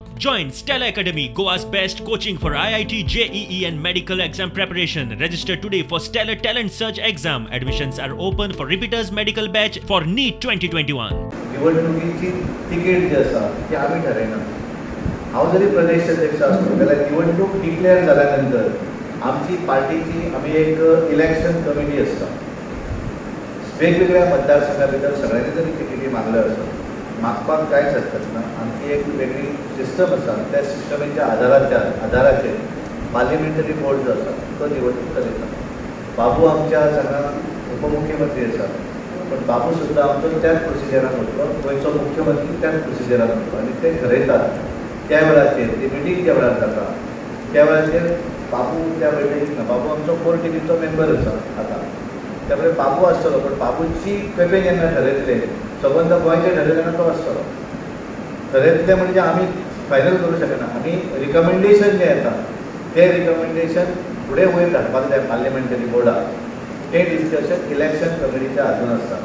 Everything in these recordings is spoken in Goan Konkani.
Join Stella Academy, Goa's best coaching for IIT, JEE and medical exam preparation. Register today for Stellar Talent Search exam. Admissions are open for repeaters medical batch for NEET 2021. निवडणुकीची तिकीट जी आसा ती आमी ठरयना. हांव जरी प्रदेश अध्यक्ष आसलो जाल्यार निवडणूक डिक्लेअर जाल्या नंतर आमची पार्टीची आमी एक इलेक्शन कमिटी आसता. वेगवेगळ्या मतदारसंघा भितर सगळ्यांनी जरी तिकेटी मागल्यो आसत मागपाक कांयच हरकत ना. आमची एक वेगळी सिस्टम आसा, त्या सिस्टमीच्या आदाराचेर पार्लिमेंटरी बोर्ड जो आसा तो निवडणूक चलयता. बाबू आमच्या हांगा उपमुख्यमंत्री आसा, पण बाबू सुद्दां आमचो त्याच प्रोसिजरान वतलो, गोंयचो मुख्यमंत्री त्याच प्रोसिजरान वतलो आनी ते ठरयतात. त्या वेळाचेर ती मिटींग ज्या वेळार जाता त्या वेळाचेर बाबू त्या बैठकीक ना. बाबू आमचो कोर टिमीचो मेंबर आसा आतां, त्यामुळे बाबू आसतलो, पण बाबूची केपें जेन्ना ठरयतले सबंद गोंयचे ठरयले तेन्ना तो आसतलो. ठरयतले म्हणजे आमी फायनल करूं शकना. आमी रिकमेंडेशन जें येता तें रिकमेंडेशन फुडें वयर धाडपाक जाय पार्लिमेंटरी बोर्डाक. तें डिस्कशन इलेक्शन कमिटीच्या हातून आसता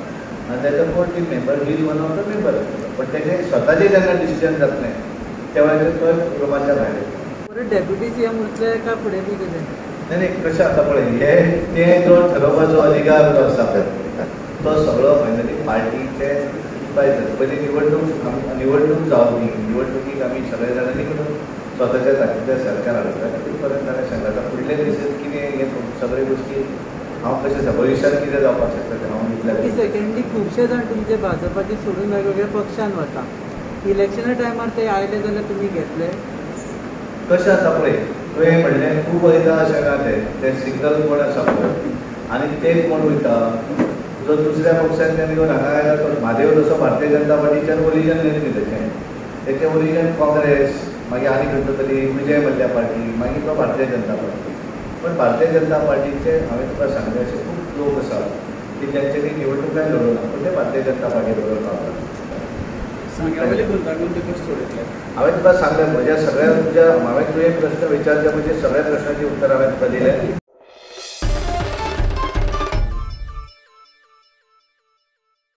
आनी ताचो core team member he is one of the member आसतलो. पण तेजें स्वताचें जेन्ना डिसिजन जातलें त्या वेळार तो रुमाच्या भायर येतलो. डेप्युटी सीएम उरतले काय फुडें बी कितें? नाही नाही, कशें आतां पळय, हे ते जो ठरोवपाचो अधिकार जो आसा पळय तो सगळो फायनली पार्टीचे पायतात. पयलीं निवडणूक जावं दी, निवडणुकीक आमी सगळे जाणांनी करून स्वताच्या ताकींतल्या सरकार हाडटा तितून ताणें सांगलां. आतां फुडले दीस कितें हे सगळे गोश्टी हांव कशें आसा भविश्यांत कितें जावपाक शकता तें हांव इतलें. सेकंडली खुबशे जाण तुमचे भाजपाचे सोडून वेगवेगळ्या पक्षान वता, इलेक्शना टायमार ते आयले जाल्यार तुमी घेतले? कशें आतां पळय, तुवें म्हणलें खूब वयता अशें ना, ते सिंगल कोण आसा पळय आनी ते कोण वयता जो दुसऱ्या पक्षांतल्यान येवन हांगा आयला तो म्हादेव जसो भारतीय जनता पार्टीच्यान ओरिजन न्ही तेचें, तेचें ओरिजन काँग्रेस, मागीर आनी खंयचो तरी विजय मल्ल्या पार्टी, मागीर तो भारतीय जनता पार्टी. पण भारतीय जनता पार्टीचे हांवें तुका सांगलें अशे खूब लोक आसात की ज्यांच्यानी निवडणुकाय लढोवना पण ते भारतीय जनता पार्टी बरोबर पावतात. हांवें तुका सांगलें म्हज्या सगळ्या तुज्या हांवें तुवें प्रश्न विचारचे म्हणजे सगळ्या प्रश्नाची उत्तर हांवें तुका दिलें.